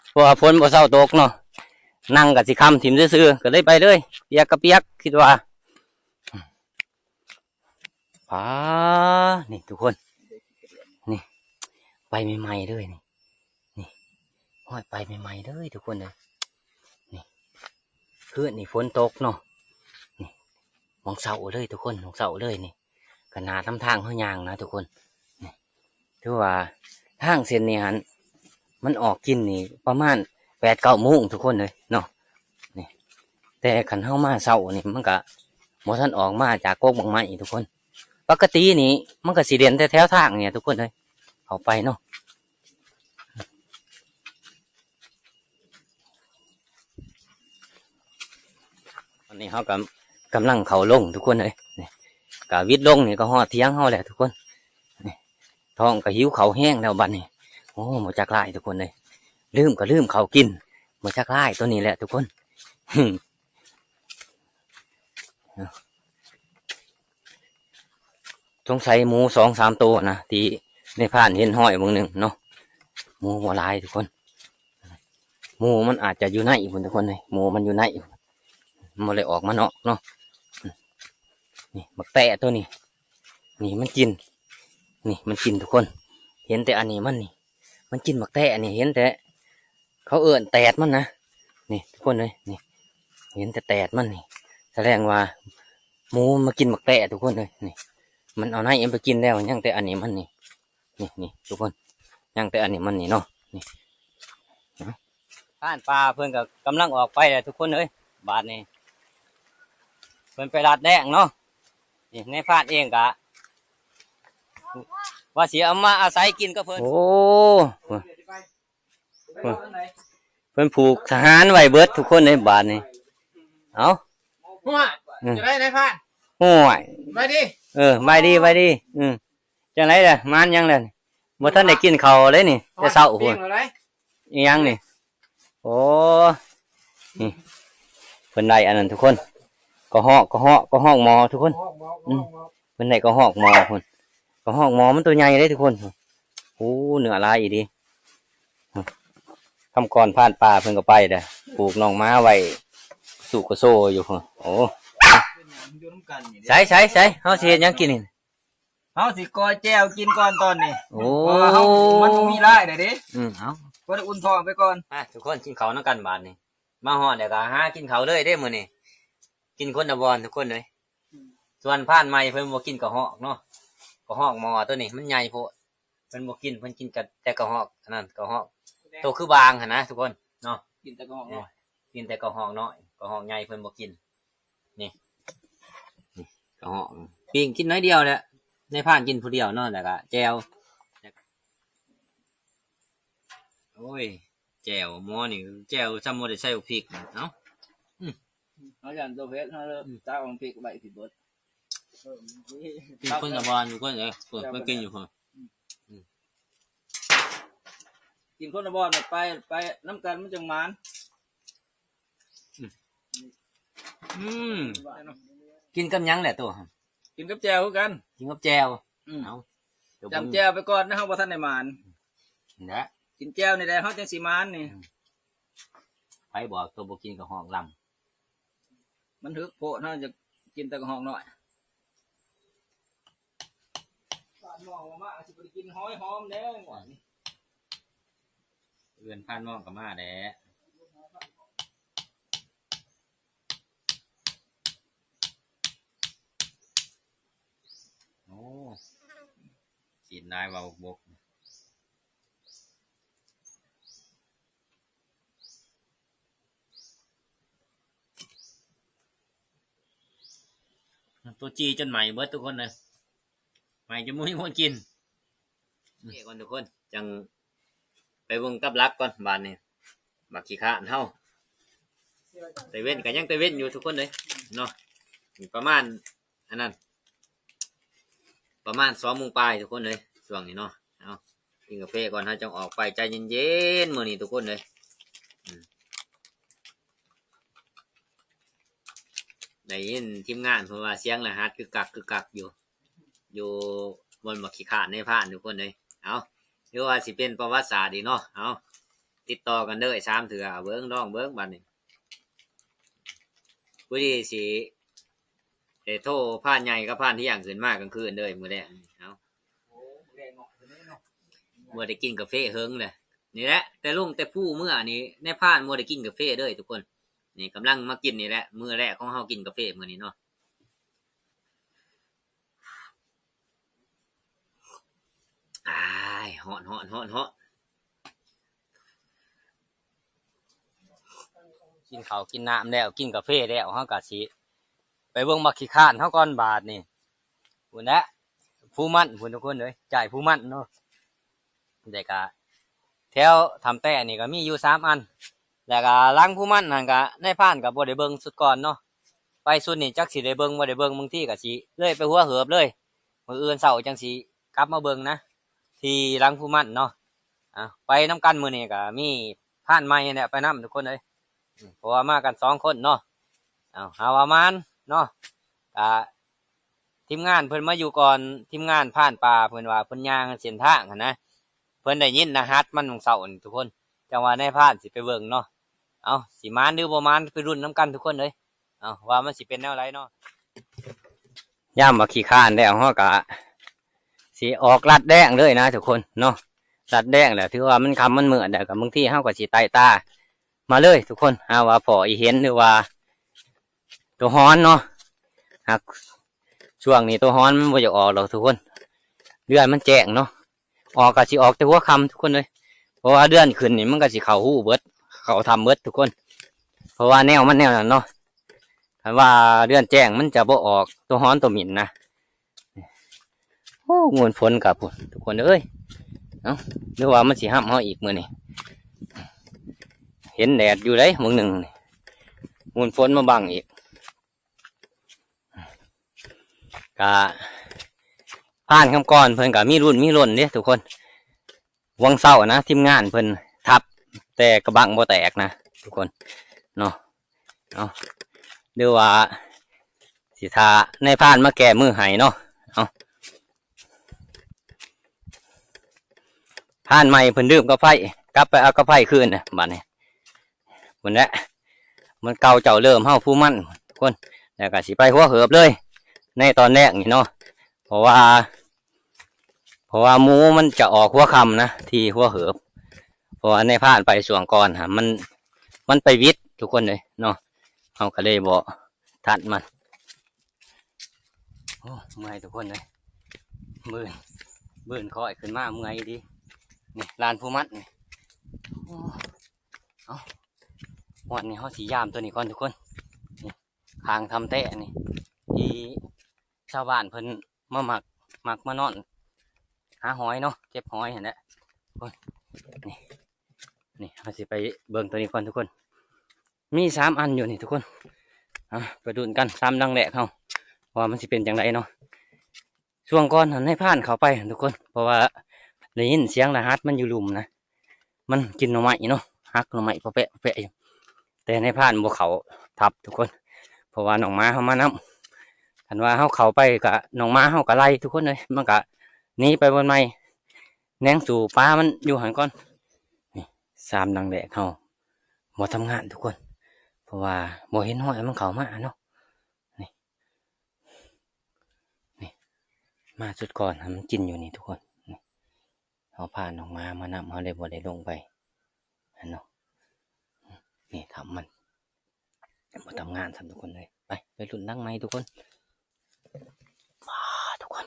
ເພາະວ່າຝົນບໍ່ເຊົາຕົກເນາະ ນັ່ງກໍຊິຄ້ຳຖິ້ມຊື່ໆ ກໍເລີຍໄປເລີຍ ປຽກກໍປຽກ ຄິດວ່າ. ປາ ນີ້ທຸກຄົນ ນີ້ ໄປໃໝ່ໆ ເລີຍນີ້ ນີ້ ຮອດໄປໃໝ່ໆ ເລີຍທຸກຄົນເອີຍ. ນີ້ ຄືນນີ້ຝົນຕົກເນາະ ນີ້ ໝ່ອງເຊົາເລີຍທຸກຄົນ ໝ່ອງເຊົາເລີຍນີ້ ຂະໜາດນຳທາງເຮົາຍ່າງນະທຸກຄົນ. ນີ້ ຖືວ່າ ທາງເສັ້ນນີ້ຫັ້ນ ມັນອອກກິ່ນນີ້ປະມານແປດເກົ້າໂມງທຸກຄົນເອີຍເນາະ. ນີ້ ແຕ່ຄັນເຮົາມາເຊົ້ານີ້ ມັນກະບໍ່ທັນອອກມາຈາກກົກໝາກໄມ້ທຸກຄົນ. ປົກກະຕິນີ້ມັນກະຊິເດັ່ນແຕ່ແຖວທາງນີ້ທຸກຄົນເອີຍ ເຂົ້າໄປເນາະ. ຕອນນີ້ເຮົາກະກຳລັງເຂົ້າລົງທຸກຄົນເອີຍ. ນີ້ ກະຫວິດລົງນີ້ກະຮອດຖຽງເຮົາແລ້ວທຸກຄົນ. ນີ້ ທ້ອງກະຫິວເຂົ້າແຮງແລ້ວບັດນີ້. ໂອ້ ບໍ່ຈັກຫຼາຍທຸກຄົນເອີຍ ລືມກະລືມເຂົ້າກິນ ບໍ່ຈັກຫຼາຍ. ໂຕນີ້ແຫຼະທຸກຄົນ ສົງໄສໝູສອງສາມໂຕນະ ທີ່ນາຍພານເຫັນຫ້ອຍເບິ່ງໜຶ່ງເນາະ. ໝູບໍ່ຫຼາຍທຸກຄົນ ໝູມັນອາດຈະຢູ່ໃນພຸ້ນທຸກຄົນເອີຍ ໝູມັນຢູ່ໃນ ມັນບໍ່ໄດ້ອອກມານອກເນາະ. ນີ້ບັກແຕະໂຕນີ້ ນີ້ມັນກິນ ນີ້ມັນກິນທຸກຄົນ. ເຫັນແຕ່ອັນນີ້ມັນນີ້ ມັນກິນບັກແຕະນີ້ ເຫັນແຕ່ ເຂົາເອີ້ນແຕດມັນນະ. ນີ້ທຸກຄົນເອີຍ ນີ້ ເຫັນແຕ່ແຕດມັນນີ້ ສະແດງວ່າໝູມາກິນບັກແຕະທຸກຄົນເອີຍ. ນີ້ ມັນເອົາໃນມັນໄປກິນແລ້ວ ຍັງແຕ່ອັນນີ້ມັນນີ້. ນີ້ ນີ້ທຸກຄົນ ຍັງແຕ່ອັນນີ້ມັນນີ້ເນາະ. ນີ້ ເນາະ ພານປ່າເພິ່ນກະກຳລັງອອກໄປແລ້ວທຸກຄົນເອີຍ. ບາດນີ້ເພິ່ນໄປລັດແລ້ງເນາະ. ນີ້ນາຍພານເອງກະວ່າຊິເອົາມາອາໄສກິນກັບເພິ່ນ. ໂອ້ ເພິ່ນ ເພິ່ນຜູກທະຫານໄວ້ເບິດທຸກຄົນເດ້ບາດນີ້. ເອົ້າ ຫ້ວຍ ອືມ ຈະໄດ້ນາຍພານ ຫ້ວຍ ສະບາຍດີ ເອີ ສະບາຍດີ ສະບາຍດີ. ອືມ ຈັ່ງໃດລະ ມານຫຍັງລະ? ບໍ່ທັນໄດ້ກິນເຂົ້າເລີຍນີ້ ແຕ່ເຊົ້າພຸ້ນ. ອີຫຍັງນີ້? ໂອ້ ນີ້ ເພິ່ນໄດ້ອັນນັ້ນທຸກຄົນ ກະຮອກ ກະຮອກ ກະຮອກໝໍ້ທຸກຄົນ. ອືມ ເພິ່ນໄດ້ກະຮອກໝໍ້ພຸ້ນ ກະຮອກໝໍ້ມັນໂຕໃຫຍ່ເດ້ທຸກຄົນ. ໂອ້ ເນື້ອຫຼາຍອີ່ຫຼີ. ຄຳກ່ອນພານປ່າເພິ່ນກໍໄປແລ້ວ ຜູກນ້ອງໝາໄວ້ກະຊູກະໂຊຢູ່ພຸ້ນ. ໂອ້ ໃສໆໆ ເຮົາຊິເຮັດຫຍັງກິນນີ້? ເຮົາຊິກ່ອຍແຈ່ວກິນກ່ອນຕອນນີ້. ໂອ້ ເພາະວ່າເຮົາ ມັນບໍ່ມີຫຼາຍແລ້ວເດ້. ອືມ ເອົາ ພໍໄດ້ອຸ່ນທ້ອງໄປກ່ອນ. ມາທຸກຄົນ ກິນເຂົ້ານຳກັນບາດນີ້. ມາຮອດແລ້ວກໍຫາກິນເຂົ້າເລີຍເດ້ມື້ນີ້ ກິນຄົນລະບ່ອນທຸກຄົນເອີຍ. ອືມ ສ່ວນພານໃໝ່ເພິ່ນບໍ່ກິນກະຮອກເນາະ ກະຮອກໝໍ້ໂຕນີ້ມັນໃຫຍ່ໂພດ ເພິ່ນບໍ່ກິນ ເພິ່ນກິນກະ ແຕ່ກະຮອກອັນນັ້ນ ກະຮອກໂຕຄືບາງຫັ້ນນະທຸກຄົນເນາະ. ກິນແຕ່ກະຮອກນ້ອຍ ກິນແຕ່ກະຮອກນ້ອຍ ກະຮອກໃຫຍ່ເພິ່ນບໍ່ກິນ. ນີ້ ນີ້ກະຮອກ ປີ້ງກິນໜ້ອຍດຽວແຫຼະ ນາຍພານກິນຜູ້ດຽວເນາະ ແລ້ວກະແຈ່ວ. ໂອ້ຍ ແຈ່ວໝໍ້ນີ້ ແຈ່ວຊ້ຳບໍ່ໄດ້ໃສ່ບັກພິກ. ເອົ້າ ອືມ ເຮົາຢ້ານໂຕເຜັດ ເຮົາເລີຍ ອືມ ຕັກເອົາພິກໄວ້ພິກເບິດ. ກິນຄົນລະບ່ອນຢູ່ຄົນເດີ ເພິ່ນ ເພິ່ນກິນຢູ່ພຸ້ນ. ອືມ ກິນຄົນລະບ່ອນ ໄປ ໄປນຳກັນມັນຈັ່ງໝານ. ອືມ ອືມ ກິນກັບຫຍັງແຫຼະໂຕ? ກິນກັບແຈ່ວຄືກັນ ກິນກັບແຈ່ວ. ອືມ ເອົາ ຈ້ຳແຈ່ວໄປກ່ອນນະ ເຮົາບໍ່ທັນໄດ້ໝານ. ນີ້ແຫຼະ ກິນແຈ່ວນີ້ແຫຼະ ເຮົາຈັ່ງຊິໝານນີ້. ອືມ ໃຜບອກໂຕບໍ່ກິນກະຮອກລຳ? ມັນຫຶກໂພດ ເຮົາຈະກິນແຕ່ກະຮອກນ້ອຍ. ພານໝໍ້ມາ ຊິບໍ່ໄດ້ກິນຫອຍຫອມແລ້ວ. ເອີ້ນພານໝໍ້ກໍມາແຫຼະ. ໂອ້ ຊີ້ນຫຼາຍວ່າບົກໆ. ໂຕຈີ່ຈົນໄໝ້ເບິດທຸກຄົນເອີຍ ໄໝ້ຈົນບໍ່ມີຄົນກິນ. ນີ້ກ່ອນທຸກຄົນ ຈັ່ງໄປເບິ່ງກັບຫຼັກກ່ອນບາດນີ້. ບັກຂີ້ຄ້ານເຮົາ ຕາເວັນກໍຍັງຕາເວັນຢູ່ທຸກຄົນເອີຍເນາະ ປະມານ ອັນນັ້ນ ປະມານສອງໂມງປາຍທຸກຄົນເອີຍ ຊ່ວງນີ້ເນາະ. ເອົາ ກິນກາເຟກ່ອນ ເຮົາຈັ່ງອອກໄປ ໃຈເຢັນໆ ມື້ນີ້ທຸກຄົນເອີຍ. ອືມ ໄດ້ຍິນທີມງານເພິ່ນວ່າສຽງລະຫັດກຶກກັກກຶກກັກຢູ່ ຢູ່ບ່ອນບັກຂີ້ຄ້ານນາຍພານທຸກຄົນເອີຍ. ເອົາ ຫຼືວ່າຊິເປັນປະຫວັດສາດອີກເນາະ. ເອົາ ຕິດຕໍ່ກັນເດີ ສາມເທື່ອ ເບິ່ງ ລອງເບິ່ງບາດນີ້. ຜູ້ດີຊິ ເອີ ໂທພານໃຫຍ່ກັບພານທ່ຽງຂຶ້ນມາກາງຄືນເດີ ມື້ແລກນີ້. ເອົາ ບໍ່ໄດ້ກິນກາເຟເຫິງແຫຼະ. ນີ້ແຫຼະ ແຕ່ລົງແຕ່ພູເມືອນີ້ ນາຍພານບໍ່ໄດ້ກິນກາເຟເດີທຸກຄົນ. ນີ້ກຳລັງມາກິນນີ້ແຫຼະ ມື້ແລກຂອງເຮົາກິນກາເຟມື້ນີ້ເນາະ. ອາ ອ້ ຮ້ອນໆໆໆ ກິນເຂົ້າກິນນ້ຳແລ້ວ ກິນກາເຟແລ້ວ ເຮົາກໍຊິໄປເບິ່ງບັກຂີ້ຄ້ານເຮົາກ່ອນບາດນີ້. ພຸ້ນແຫຼະ ພູມັນພຸ້ນທຸກຄົນເອີຍ ຈ້າຍພູມັນເນາະ. ແລ້ວກະແຖວຖ້ຳແຕ້ນີ້ກໍມີຢູ່ສາມອັນ ແລ້ວກະຫຼັງພູມັນຫັ້ນກະນາຍພານກໍບໍ່ໄດ້ເບິ່ງຊຸດກ່ອນເນາະ. ໄປຊຸດນີ້ຈັກຊິໄດ້ເບິ່ງບໍ່ໄດ້ເບິ່ງ ບາງທີກໍຊິເລີຍໄປຫົວເຫີບເລີຍ. ມື້ອື່ນເຊົ້າຈັ່ງຊິກັບມາເບິ່ງນະ ທີ່ຫຼັງພູມັນເນາະ. ເອົາ ໄປນຳກັນມື້ນີ້ກໍມີພານໃໝ່ແຫຼະໄປນຳທຸກຄົນເອີຍ ເພາະວ່າມາກັນສອງຄົນເນາະ. ເອົາ ຫາວ່າມານເນາະ ກະທີມງານເພິ່ນມາຢູ່ກ່ອນ ທີມງານພານປ່າ ເພິ່ນວ່າເພິ່ນຍ່າງເສັ້ນທາງຫັ້ນນະ ເພິ່ນໄດ້ຍິນລະຫັດມັນມື້ເຊົ້ານີ້ທຸກຄົນ ຈັ່ງວ່ານາຍພານຊິໄປເບິ່ງເນາະ. ເອົາ ຊິມານຫຼືບໍ່ມານ ໄປລຸ້ນນຳກັນທຸກຄົນເອີຍ ເອົາ ວ່າມັນຊິເປັນແນວໃດເນາະ. ຍາມວ່າຂີ້ຄ້ານແລ້ວ ເຮົາກະຊິອອກລັດແດງເລີຍນະທຸກຄົນເນາະ. ລັດແດງແລ້ວ ຖືວ່າມັນຄ່ຳມັນມືດແລ້ວ ກໍບາງທີເຮົາກໍຊິໄຕ່ຕາມາເລີຍທຸກຄົນ ຫາວ່າພໍອີເຫັນ ຫຼືວ່າໂຕຮ້ອນເນາະ. ຫາກຊ່ວງນີ້ໂຕຮ້ອນມັນບໍ່ຢາກອອກດອກທຸກຄົນ ເດືອນມັນແຈ້ງເນາະ. ອອກກໍຊິອອກແຕ່ຫົວຄ່ຳທຸກຄົນເອີຍ ເພາະວ່າເດືອນຂຶ້ນນີ້ມັນກໍຊິເຂົ້າຮູເບິດ ເຂົ້າຖ້ຳເບິດທຸກຄົນ ເພາະວ່າແນວມັນແນວນັ້ນເນາະ. ຄັນວ່າເດືອນແຈ້ງມັນຈະບໍ່ອອກໂຕຮ້ອນໂຕໝິ່ນນະ. ໂອ້ ງວນຝົນກັບພຸ້ນທຸກຄົນເອີຍ ເອົ້າ ຫຼືວ່າມັນຊິຫ້ຳເຮົາອີກມື້ນີ້. ເຫັນແດດຢູ່ເດ້ມື້ໜຶ່ງນີ້ ງວນຝົນມາບັງອີກ. ກະພານຄຳກອນເພິ່ນກະມີລຸ້ນມີລົນເດ້ທຸກຄົນ. ຫວ່າງເຊົ້ານະ ທີມງານເພິ່ນທັບ ແຕ່ກະບັງບໍ່ແຕກນະທຸກຄົນເນາະ. ເອົາ ຫຼືວ່າຊິຖ້ານາຍພານມາແກ້ມືໃຫ້ເນາະ. ເອົາ ພານໃໝ່ເພິ່ນດື່ມກາໄຟ ກັບໄປເອົາກາໄຟຄືນນະ ບາດນີ້. ພຸ້ນແຫຼະ ມັນເກົ່າເຈົ້າເລີ່ມເຮົາຜູ້ມັນທຸກຄົນ ແລ້ວກໍຊິໄປຫົວເຫີບເລີຍໃນຕອນແລກນີ້ເນາະ. ເພາະວ່າ ເພາະວ່າໝູມັນຈະອອກຫົວຄ່ຳນະ ທີ່ຫົວເຫີບ ເພາະວ່ານາຍພານໄປຊ່ວງກ່ອນຫະ ມັນ ມັນໄປຫວິດທຸກຄົນເອີຍເນາະ ເຮົາກໍເລີຍບໍ່ທັນມັນ. ໂອ້ ເມື່ອຍທຸກຄົນເອີຍ ບືນ ບືນຄ້ອຍຂຶ້ນມາເມື່ອຍອີ່ຫຼີ. ນີ້ລານພູມັນນີ້ ໂອ້ ເອົາ ຮອດນີ້ເຮົາຊິຢາມຕົວນີ້ກ່ອນທຸກຄົນ. ນີ້ ຂ້າງຖ້ຳແຕ້ນີ້ ທີ່ຊາວບ້ານເພິ່ນມາມັກ ມັກມານອນຫາຫອຍເນາະ ເກັບຫອຍຫັ້ນແຫຼະ. ໂອ້ຍ ນີ້ ນີ້ ເຮົາຊິໄປເບິ່ງຕົວນີ້ກ່ອນທຸກຄົນ ມີສາມອັນຢູ່ນີ້ທຸກຄົນ. ເອົາ ໄປລຸ້ນກັນສາມຫຼັງແລກເຮົາ ວ່າມັນຊິເປັນຈັ່ງໃດເນາະ. ຊ່ວງກ່ອນຫັ້ນນາຍພານເຂົ້າໄປຫັ້ນທຸກຄົນ ເພາະວ່າໄດ້ຍິນສຽງລະຫັດມັນຢູ່ລຸ່ມນະ ມັນກິນໜໍ່ໄມ້ເນາະ ຫັກໜໍ່ໄມ້ປະແປະປະແປະຢູ່ ແຕ່ນາຍພານບໍ່ເຂົ້າທັບທຸກຄົນ ເພາະວ່ານ້ອງໝາເຮົາມານຳ. ຄັນວ່າເຮົາເຂົ້າໄປກະ ນ້ອງໝາເຮົາກະໄລ່ທຸກຄົນເອີຍ ມັນກະໜີໄປບ່ອນໃໝ່ ແນງສູ້ປາມັນຢູ່ຫັ້ນກ່ອນ. ນີ້ ສາມຫຼັງແລກເຮົາບໍ່ທຳງານທຸກຄົນ ເພາະວ່າບໍ່ເຫັນຮອຍມັນເຂົ້າມາເນາະ. ນີ້ ນີ້ ມາຈຸດກ່ອນ ມັນກິນຢູ່ນີ້ທຸກຄົນ. ນີ້ ເຮົາພານ້ອງໝາມານຳ ເຮົາເລີຍບໍ່ໄດ້ລົງໄປຫັ້ນເນາະ. ນີ້ຖ້ຳມັນບໍ່ທຳງານຊ້ຳທຸກຄົນເອີຍ. ໄປ ໄປລຸ້ນຫຼັງໃໝ່ທຸກຄົນ. ວ້າ ທຸກຄົນ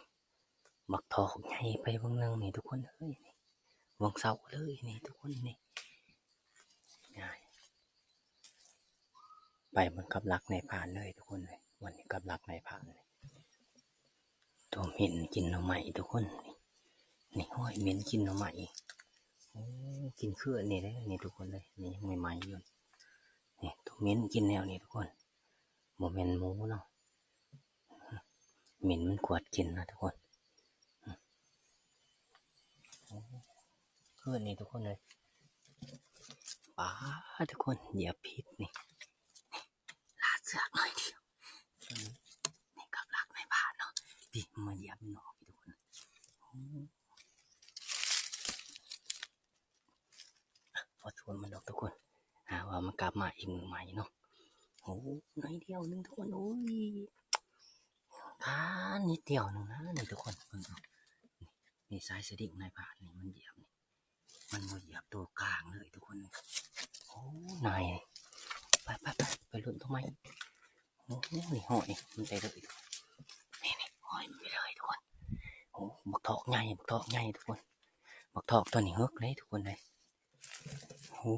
ບັກຖອກໃຫຍ່ໄປເບິ່ງໜຶ່ງນີ້ທຸກຄົນເອີຍ ນີ້ ຫວ່າງເສົາເລີຍນີ້ທຸກຄົນ ນີ້ ງ່າຍ ໄປເບິ່ງກັບຫຼັກນາຍພານເລີຍທຸກຄົນເອີຍ. ວັນນີ້ກັບຫຼັກນາຍພານ ໂຕເໝັນກິນໜໍ່ໄມ້ທຸກຄົນ ນີ້ ນີ້ ໂອ້ຍ ເໝັນກິນໜໍ່ໄມ້. ໂອ້ ກິນຄືອັນນີ້ເດ້ນີ້ທຸກຄົນເອີຍ ນີ້ຍັງໃໝ່ໆຢູ່ ນີ້ ໂຕເໝັນກິນແນວນີ້ທຸກຄົນ ບໍ່ແມ່ນໝູເນາະ ເໝັນມັນກວາດກິນນະທຸກຄົນ. ຄືອັນນີ້ທຸກຄົນເອີຍ ປາດ ທຸກຄົນ ຢຽບຜິດນີ້ ລາດເຊືອກໜ້ອຍດຽວ ນີ້ກັບຫຼັກນາຍພານເນາະ ນີ້ມາຢຽບນອກທຸກຄົນ. ໂອ້ ບໍ່ສວນມັນດອກທຸກຄົນ ຫາວ່າມັນກັບມາອີກມື້ໃໝ່ເນາະ. ໂອ້ ໜ້ອຍດຽວໜຶ່ງທຸກຄົນ ໂອ້ຍ ຄານນິດດຽວໜຶ່ງນະ ນີ້ທຸກຄົນ ເບິ່ງເອົາ ນີ້ ສາຍສະດິງນາຍພານນີ້ ມັນຢຽບນີ້ ມັນບໍ່ຢຽບໂຕກາງເລີຍທຸກຄົນ. ໂອ້ ນາຍ ໄປ ໄປ ໄປ ໄປລຸ້ນໂຕໃໝ່. ໂອ້ ນີ້ ຫ້ອຍມັນໄປເລີຍ ນີ້ ນີ້ ຫ້ອຍມັນໄປເລີຍທຸກຄົນ. ໂອ້ ບັກຖອກໃຫຍ່ ບັກຖອກໃຫຍ່ທຸກຄົນ ເ ບັກທອກຕົວນີ້ເຮີກເລີຍທຸກຄົນເອີຍ. ໂອ້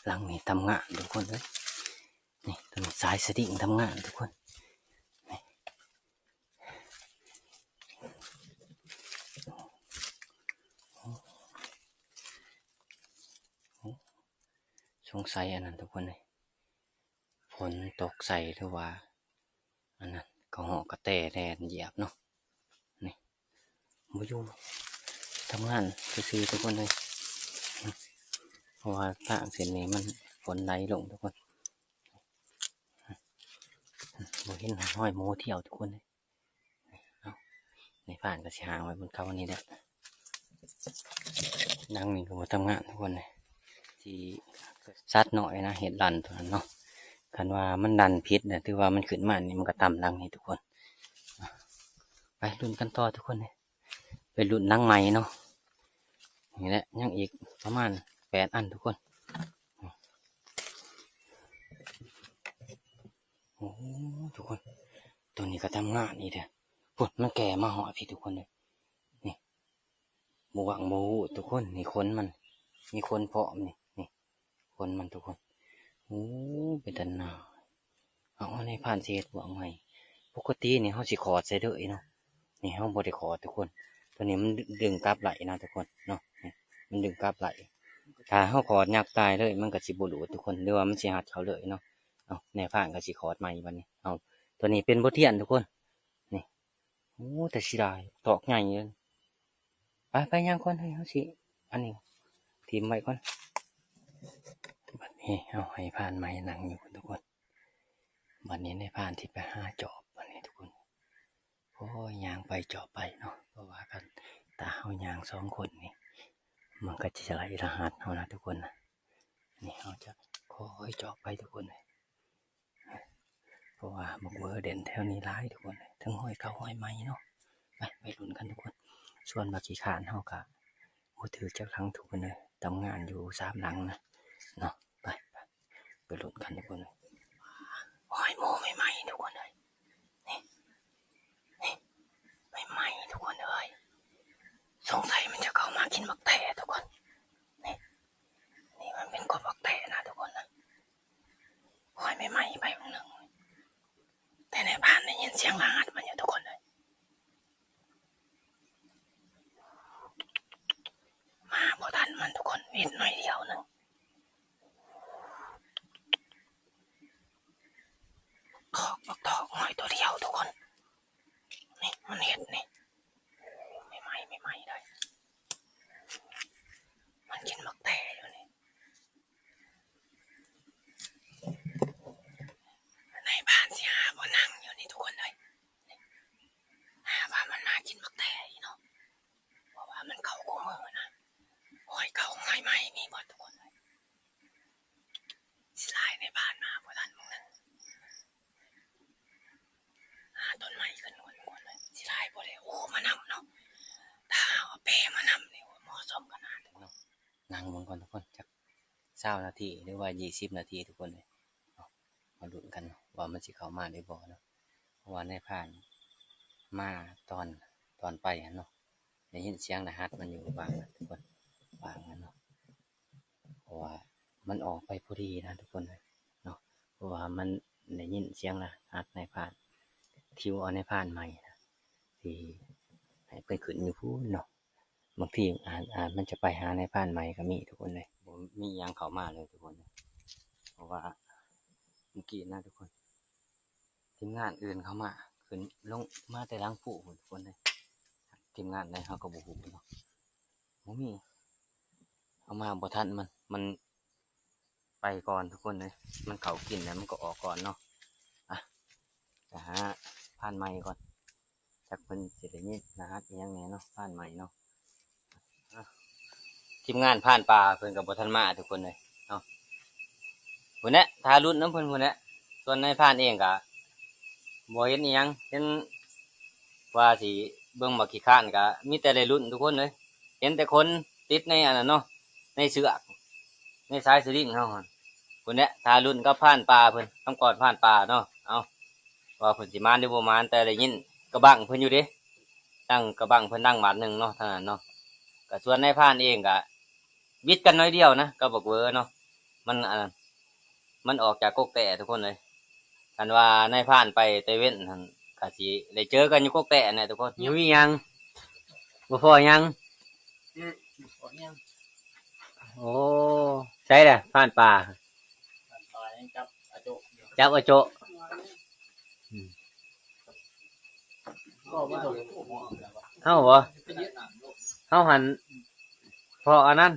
ຫຼັງນີ້ທຳງານທຸກຄົນເອີຍ. ນີ້ ຕົວນີ້ສາຍສະດິງທຳງານທຸກຄົນ. ນີ້ ໂອ້ ສົງໄສອັນນັ້ນທຸກຄົນເອີຍ. ຝົນຕົກໃສ່ ຫຼືວ່າອັນນັ້ນ ກະຮອກກະແຕແລ່ນຢຽບເນາະ. ນີ້ ບໍ່ຢູ່ ທຳງານຊື່ໆທຸກຄົນເອີຍ. ເພາະວ່າທາງເສັ້ນນີ້ມັນຝົນໄຫຼລົງທຸກຄົນ. ບໍ່ເຫັນຮອຍໝູທ່ຽວທຸກຄົນເອີຍ. ເອົາ ນາຍພານກໍຊິຫາງໄວ້ບົນເຂົານີ້ແຫຼະ. ຫຼັງນີ້ກໍບໍ່ທຳງານທຸກຄົນເອີຍ. ຊິສັດນ້ອຍນະ ເຮັດລັນຕົວນັ້ນເນາະ. ຄັນວ່າມັນລັນຜິດນະ ຖືວ່າມັນຂຶ້ນມານີ້ ມັນກໍຕຳຫຼັງນີ້ທຸກຄົນ. ໄປລຸ້ນກັນຕໍ່ທຸກຄົນເອີຍ. ໄປລຸ້ນຫຼັງໃໝ່ເນາະ. ນີ້ແຫຼະ ຍັງອີກປະມານແປດອັນທຸກຄົນ. ໂອ້ ທຸກຄົນ ຕົວນີ້ກໍທຳງານອີກເດີ. ພຸ້ນ ມັນແກ່ມາຮອດພີ້ທຸກຄົນເອີຍ. ນີ້ ບໍ່ຫວັງບໍ່ຮູ້ທຸກຄົນ. ນີ້ຂົນມັນ ມີຂົນພ້ອມນີ້. ນີ້ ຂົນມັນທຸກຄົນ. ໂອ້ ເປັນຕາໜ່າຍ. ເອົາ ເອົາ ນາຍພານຊິເຮັດບ່ວງໃໝ່. ປົກກະຕິນີ້ເຮົາຊິຂອດໃສ່ເດີເນາະ. ນີ້ເຮົາບໍ່ໄດ້ຂອດທຸກຄົນ. ຕົວນີ້ມັນດຶງກັບໄດ້ນະທຸກຄົນເນາະ. ນີ້ ມັນດຶງກັບໄດ້. ຖ້າເຮົາຂອດຍັບຕາຍເລີຍ ມັນກໍຊິບໍ່ຫຼຸດທຸກຄົນ ຫຼືວ່າມັນຊິຮັດເຂົ້າເລີຍເນາະ. ເອົາ ນາຍພານກໍຊິຂອດໃໝ່ບັດນີ້. ເອົາ ຕົວນີ້ເປັນບົດຮຽນທຸກຄົນ. ນີ້ ໂອ້ ແຕ່ເສຍດາຍ ຕອກໃຫຍ່ເລີຍ. ໄປ ໄປຍ່າງກ່ອນ ເຮົາຊິ ອັນນີ້ ຖິ້ມໄວ້ກ່ອນ. ບັດນີ້ເຮົາໃຫ້ພານໃໝ່ນັ່ງຢູ່ພຸ້ນທຸກຄົນ. ບັດນີ້ນາຍພານຊິໄປຫາຈອບບັດນີ້ທຸກຄົນ. ໂອ້ຍ ຍ່າງໄປຈອບໄປເນາະ. ເພາະວ່າຄັນ ຖ້າເຮົາຍ່າງສອງຄົນນີ້ ມັນກໍຈະໄລ່ລະຫັດເຮົານະທຸກຄົນນະ. ນີ້ເຮົາຈະຄ່ອຍຈອບໄປທຸກຄົນເອີຍ. ເພາະວ່າບັກເວີເດັ່ນແຖວນີ້ຫຼາຍທຸກຄົນເອີຍ. ທັງຮອຍເກົ່າຮອຍໃໝ່ເນາະ. ໄປ ໄປລຸ້ນກັນທຸກຄົນ. ສ່ວນວ່າຂີ້ຄ້ານເຮົາກະບໍ່ຖືກຈັກຫຼັງທຸກຄົນເອີຍ. ທຳງານຢູ່ສາມຫຼັງນະເນາະ. ໄປ ໄປ ໄປລຸ້ນກັນທຸກຄົນເອີຍ. ຮອຍໝູໃໝ່ໆທຸກຄົນເອີຍ. ນີ້ ນີ້ ໃໝ່ໆທຸກຄົນເອີຍ. ສົງໄສມັນຈະເຂົ້າມາກິນບັກແຕທຸກຄົນ. ນີ້ ນີ້ມັນເປັນກົບບັກແຕນະທຸກຄົນນະ. ຮອຍໃໝ່ໆໄປໝ່ອງໜຶ່ງ ແຕ່ນາຍພານໄດ້ຍິນສຽງລະຫັດມັນຢູ່ທຸກຄົນເອີຍ. ມາບໍ່ທັນມັນທຸກຄົນ ວິດໜ້ອຍດຽວໜຶ່ງ. ຖອກ ຖອກ ຖອກ ຫ້ອຍຕົວດຽວທຸກຄົນ. ນີ້ ມັນເຮັດນີ້ ໃໝ່ໆ ໃໝ່ໆເລີຍ. ມັນກິນໝາກແຕຢູ່ນີ້. ນາຍພານຊິຫາບ່ອນນັ່ງຢູ່ນີ້ທຸກຄົນເອີຍ. ຫາວ່າມັນມາກິນໝາກແຕອີກເນາະ. ເພາະວ່າມັນເກົ່າຄູ່ມື້ນະ. ຮອຍເກົ່າຮອຍໃໝ່ມີເບິດທຸກຄົນເອີຍ. ຊິລາຍໃນບ້ານມາບໍ່ທັນມື້ໜຶ່ງ. ຫາຕົ້ນໄມ້ຂຶ້ນກ່ອນທຸກຄົນເອີຍ. ຊິລາຍບໍ່ໄດ້ ໂອ້ ມານຳເນາະ. ຖ້າເຮົາເອົາເປມານຳນີ້ ໂອ້ ເໝາະສົມຂະໜາດເນາະ. ນັ່ງເບິ່ງກ່ອນທຸກຄົນ ຈັກຊາວນາທີ ຫຼືວ່າຊາວນາທີທຸກຄົນເອີຍ. ເອົາ ມາລຸ້ນກັນເນາະ ວ່າມັນຊິເຂົ້າມາຫຼືບໍ່ເນາະ. ເພາະວ່ານາຍພານມາຕອນ ຕອນໄປຫັ້ນເນາະ. ໄດ້ຍິນສຽງລະຫັດມັນຢູ່ຫວ່າງນັ້ນທຸກຄົນ ຫວ່າງນັ້ນເນາະ. ເພາະວ່າມັນອອກໄປພໍດີນະທຸກຄົນເອີຍເນາະ. ເພາະວ່າມັນໄດ້ຍິນສຽງລະຫັດນາຍພານ ທິວເອົານາຍພານໃໝ່ນະ ທີ່ໃຫ້ເພິ່ນຂຶ້ນຢູ່ພຸ້ນເນາະ. ບາງທີອາດ ອາດມັນຈະໄປຫານາຍພານໃໝ່ກໍມີທຸກຄົນເອີຍ. ບໍ່ມີຫຍັງເຂົ້າມາເລີຍທຸກຄົນເອີຍ. ເພາະວ່າເມື່ອກີ້ນະທຸກຄົນ ທີມງານອື່ນເຂົ້າມາ ຂຶ້ນລົງມາແຕ່ຫຼັງພູພຸ້ນທຸກຄົນເອີຍ. ທີມງານໃດເຮົາກໍບໍ່ຮູ້ເນາະ. ບໍ່ມີ ເຮົາມາບໍ່ທັນມັນ ມັນໄປກ່ອນທຸກຄົນເອີຍ. ມັນເຂົ້າກິນແລ້ວມັນກໍອອກກ່ອນເນາະ. ອ່ະ ໄປຫາພານໃໝ່ກ່ອນ. ຈັກເພິ່ນຊິໄດ້ຍິນລະຫັດອີ່ຫຍັງແດ່ເນາະ ພານໃໝ່ເນາະ. ອ່ະ ທີມງານພານປ່າເພິ່ນກໍບໍ່ທັນມາທຸກຄົນເອີຍເນາະ. ພຸ້ນແຫຼະ ຖ້າລຸ້ນນຳເພິ່ນພຸ້ນແຫຼະ. ສ່ວນນາຍພານເອງກໍບໍ່ເຫັນອີ່ຫຍັງ ເຫັນວ່າຊິເບິ່ງບັກຂີ້ຄ້ານ ກໍມີແຕ່ໄດ້ລຸ້ນທຸກຄົນເອີຍ. ເຫັນແຕ່ຄົນຕິດໃນອັນນັ້ນເນາະ ໃນເຊືອກ ໃນສາຍສະລິງເຮົາຫັ້ນ. ພຸ້ນແຫຼະ ຖ້າລຸ້ນກັບພານປ່າເພິ່ນ ຄຳກອດພານປ່າເນາະ. ເອົາ ວ່າເພິ່ນຊິມານຫຼືບໍ່ມານ ແຕ່ໄດ້ຍິນກະບັ້ງເພິ່ນຢູ່ເດ້. ດັ່ງກະບັ້ງເພິ່ນດັງບາດໜຶ່ງເນາະ ທາງນັ້ນເນາະ. ກ ກໍສ່ວນນາຍພານເອງກໍບິດກັນໜ້ອຍດຽວນະ ກັບບັກເວີເນາະ ມັນ ອັນນັ້ນ ມັນອອກຈາກກົກແຕ້ທຸກຄົນເອີຍ. ຄັນວ່ານາຍພານໄປແຕ່ເວັນຫັ້ນ ກໍຊິໄດ້ເຈີກັນຢູ່ກົກແຕ້ແຫຼະທຸກຄົນ. ບໍ່ມີຫຍັງ ບໍ່ພໍຫຍັງ. ອືມ ບໍ່ພໍຫຍັງ. ໂອ້ ໃສລະພານປ່າ? ພານປ່າຍັງຈັບອາໂຈະຢູ່ ຈັບອາໂຈະ. ອືມ ເຮົາບໍ? ເຮົາຫັ້ນພໍ້ອັນນັ້ນ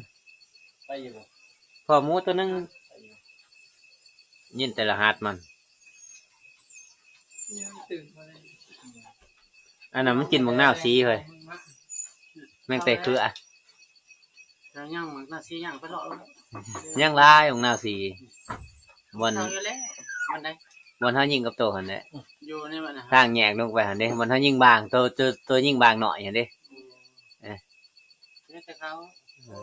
ໄປຢູ່ບໍ? ພໍ້ໝູຕົວໜຶ່ງ ໄປຢູ່ ຍິນແຕ່ລະຫັດມັນ. ອັນນັ້ນມັນກິນບັກນາວສີເຮີ້ຍ ແມ່ງແຕ່ເຄືອ. ຍັງບັກນາວສີ ຍ່າງໄປເລາະ ຍັງຫຼາຍບັກນາວສີ. ບ່ອນ ເຮົາຢູ່ແລ້ວ ບ່ອນໃດ? ບ່ອນເຮົາຍິງກັບໂຕຫັ້ນແຫຼະ ຢູ່ໃນບ້ານນະ ທາງແຍກລົງໄປຫັ້ນເດ້ ບ່ອນເຮົາຍິງບາງ ໂຕ ໂຕ ໂຕຍິງບາງໜ້ອຍຫັ້ນເດ້. ອືມ ເອີ ມີແຕ່ເຂົາ ເອີ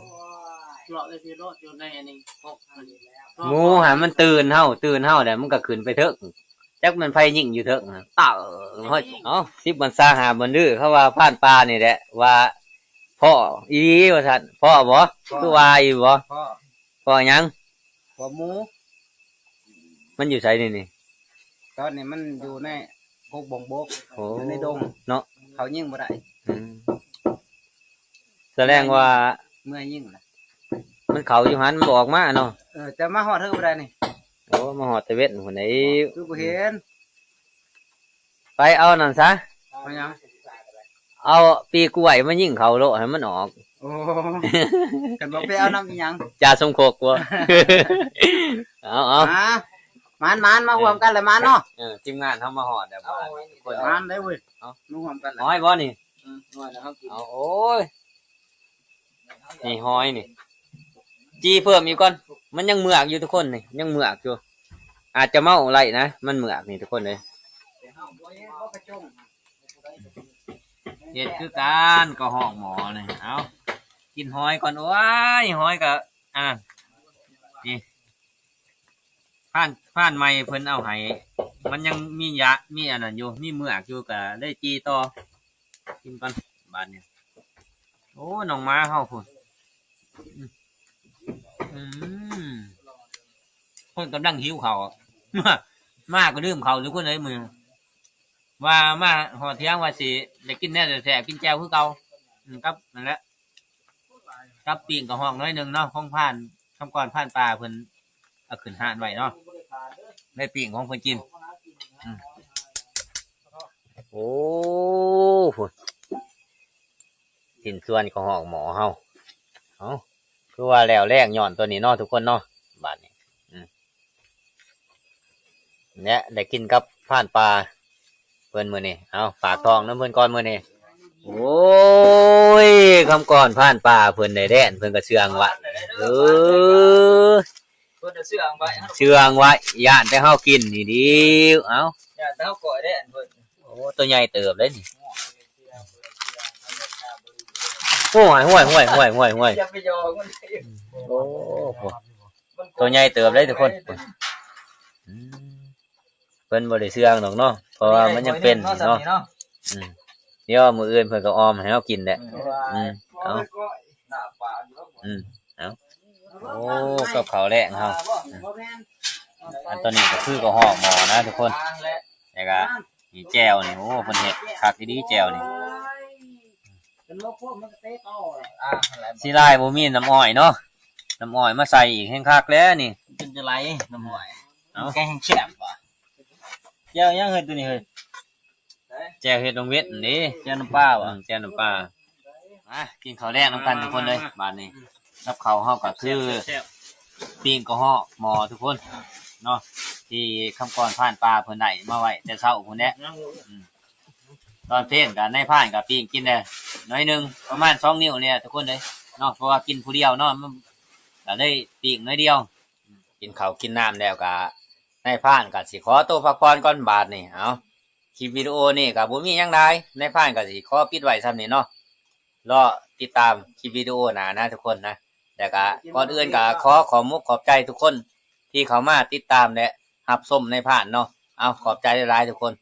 ເລາະເລີຍ ເລາະຢູ່ໃນອັນນີ້ ໝູຫັ້ນມັນຕື່ນເຮົາ ຕື່ນເຮົາແລ້ວມັນກໍຂຶ້ນໄປເທິງ ຈັກແມ່ນໃຜຍິງຢູ່ເທິງນະ ເຕີ ເອີ ເອົາ ສິບວັນຊາຫ້າວັນດື້ ເຂົາວ່າພານປ່ານີ້ແຫຼະວ່າ ພໍ້ອີ່ຫຼີວ່າຊັ້ນ. ພໍ້ບໍ່? ພໍ້ ຄືວ່າອີ່ບໍ່? ພໍ້ ພໍ້ຫຍັງ? ພໍ້ໝູ. ມັນຢູ່ໃສນີ້ນີ້? ຕອນນີ້ມັນຢູ່ໃນກົກບົງບົກ. ໂອ້ ຢູ່ໃນດົງເນາະ ເຂົາຍິງບໍ່ໄດ້. ອືມ ສະແດງວ່າເມື່ອຍຍິງລະ ມັນເຂົ້າຢູ່ຫັ້ນ ມັນບໍ່ອອກມາເນາະ. ເອີ ແຕ່ມາຮອດເທິງບໍ່ໄດ້ນີ້. ໂອ້ ມາຮອດແຕ່ເວັນພຸ້ນໃດ ຄືບໍ່ເຫັນ. ໄປເອົານັ້ນຊະ ເອົາຫຍັງ? ເອົາປີກກ້ວຍມາຍິງເຂົາໂລດໃຫ້ມັນອອກ. ໂອ້ ຄັນບໍ່ໄປເອົານຳອີ່ຫຍັງ ຈາສົມຄົກບໍ່? ເອົາ ເອົາ ມາ ມານໆ ມາຮ່ວມກັນລະມານເນາະ. ເອີ ທີມງານເຮົາມາຮອດແລ້ວ ມານເດ້ເວີຍ. ເອົາ ມາຮ່ວມກັນລະ ຮ້ອຍບໍ່ນີ້? ອືມ ຮ້ອຍແລ້ວເຮົາກິນ. ເອົາ ໂອ້ຍ ນີ້ຫອຍນີ້ ຈີ່ເພີ່ມອີກກ່ອນ ມັນຍັງເມືອກຢູ່ທຸກຄົນນີ້ ຍັງເມືອກຢູ່ ອາດຈະເມົາໄຫຼນະ ມັນເມືອກນີ້ທຸກຄົນເອີຍ. ເຮັດຄືກັນ ກະຮອກໝໍນີ້ ເອົາ ກິນຫອຍກ່ອນ. ໂອ້ຍ ຫອຍກະ ອັນນັ້ນ ນີ້ ພານ ພານໃໝ່ເພິ່ນເອົາໃຫ້ ມັນຍັງມີຢະ ມີອັນນັ້ນຢູ່ ມີເມືອກຢູ່ ກະເລີຍຈີ່ຕໍ່. ກິນກ່ອນບາດນີ້. ໂອ້ ນ້ອງໝາເຮົາພຸ້ນ ອືມ ເພິ່ນກຳລັງຫິວເຂົ້າ ມາກໍດື່ມເຂົ້າທຸກຄົນເອີຍ ມື້ວ່າມາຮອດທ່ຽງວ່າຊິໄດ້ກິນແນວແຊບໆ ກິນແຈ່ວຄືເກົ່າ. ອືມ ກັບນັ້ນແຫຼະ ກັບປີ້ງກະຮອກໜ້ອຍໜຶ່ງເນາະ ຂອງພານ ຄຳກ່ອນພານປ່າເພິ່ນ ເອົາຂຶ້ນຮ້ານໄວ້ເນາະ ໄດ້ປີ້ງຂອງເພິ່ນກິນ. ອືມ ໂອ້ ພຸ້ນ ຊິ້ນສ່ວນກະຮອກໝໍເຮົາ. ເອົ້າ ຄືວ່າແລ້ວແລງຍ້ອນຕົວນີ້ເນາະທຸກຄົນເນາະ ບາດນີ້. ອືມ ແລະ ໄດ້ກິນກັບພານປ່າເພິ່ນມື້ນີ້. ເອົາ ຝາກທ້ອງນຳເພິ່ນກ່ອນມື້ນີ້. ໂອ້ຍ ຄຳກ່ອນພານປ່າເພິ່ນໄດ້ແລ່ນ ເພິ່ນກະເຊື່ອງໄວ້ ເອີ ເພິ່ນເຊື່ອງໄວ້ ເຊື່ອງໄວ້ ຢ້ານແຕ່ເຮົາກິນນີ້ດິ. ເອົ້າ ຢ້ານແຕ່ເຮົາກ້ອຍແລ່ນເພິ່ນ. ໂອ້ ໂຕໃຫຍ່ເຕີບເດ້ນີ້. ໂອ້ຍ ໂອ້ຍ ໂອ້ຍ ໂອ້ຍ ໂອ້ຍ ໂອ້ຍ ໂອ້ ໂຕໃຫຍ່ເຕີບເດ້ທຸກຄົນ. ອືມ ເພິ່ນບໍ່ໄດ້ເຊື່ອງດອກເນາະ ເພາະວ່າມັນຍັງເປັນເນາະ. ອືມ ດຽວມື້ອື່ນເພິ່ນກໍອອມໃຫ້ເຮົາກິນແຫຼະ. ອືມ ເອົາ ອືມ ເອົາ ໂອ້ ກັບເຂົ້າແລງເຮົາ. ອັນຕອນນີ້ກໍຄືກະຮອກໝໍນະທຸກຄົນ ແລ້ວກະ ນີ້ແຈ່ວນີ້ ໂອ້ ເພິ່ນເຮັດຄັກອີ່ຫຼີແຈ່ວນີ້. ຊິຫຼາຍບໍ່ມີນ້ຳອ້ອຍເນາະ ນ້ຳອ້ອຍມາໃສ່ອີກແຮງຄັກແລ້ວນີ້ ຈົນຈະໄຫຼນ້ຳອ້ອຍ. ເອົ້າ ແກງແຮງແຊບຫວາ. ແຈ່ວຫຍັງເຮີ້ຍ ໂຕນີ້ເຮີ້ຍ? ແຈ່ວເຫັດໜອງເວັດນີ້ ແຈ່ວນ້ຳປາຫວາ. ອືມ ແຈ່ວນ້ຳປາ. ມາກິນເຂົ້າແລງນຳກັນທຸກຄົນເລີຍບາດນີ້. ກັບເຂົ້າເຮົາກໍຄື ແຊບໆ ປີ້ງກະຮອກໝໍທຸກຄົນເນາະ ທີ່ຄຳກ່ອນພານປ່າເພິ່ນໄດ້ມາໄວ້ແຕ່ເຊົ້າພຸ້ນແຫຼະ. ອືມ ຕອນເພນກໍນາຍພານກໍປີ້ງກິນແດ່ໜ້ອຍໜຶ່ງ ປະມານສອງນິ້ວນີ້ທຸກຄົນເອີຍເນາະ ເພາະວ່າກິນຜູ້ດຽວເນາະ ມັນກໍເລີຍປີ້ງໜ້ອຍດຽວ. ກິນເຂົ້າກິນນ້ຳແລ້ວກໍ ນາຍພານກໍຊິຂໍໂຕພັກຜ່ອນກ່ອນບາດນີ້. ເອົ້າ ຄລິບວິດີໂອນີ້ກໍບໍ່ມີຫຍັງຫຼາຍ ນາຍພານກໍຊິຂໍປິດໄວ້ສ່ຳນີ້ເນາະ. ລໍຕິດຕາມຄລິບວິດີໂອໜ້ານະທຸກຄົນນະ. ແລ້ວກະກ່ອນອື່ນກະຂໍຂອບມຸກຂອບໃຈທຸກຄົນທີ່ເຂົ້າມາຕິດຕາມ ແລະ ຮັບຊົມນາຍພານເນາະ. ເອົາ ຂອບໃຈຫຼາຍໆທຸກຄົນ.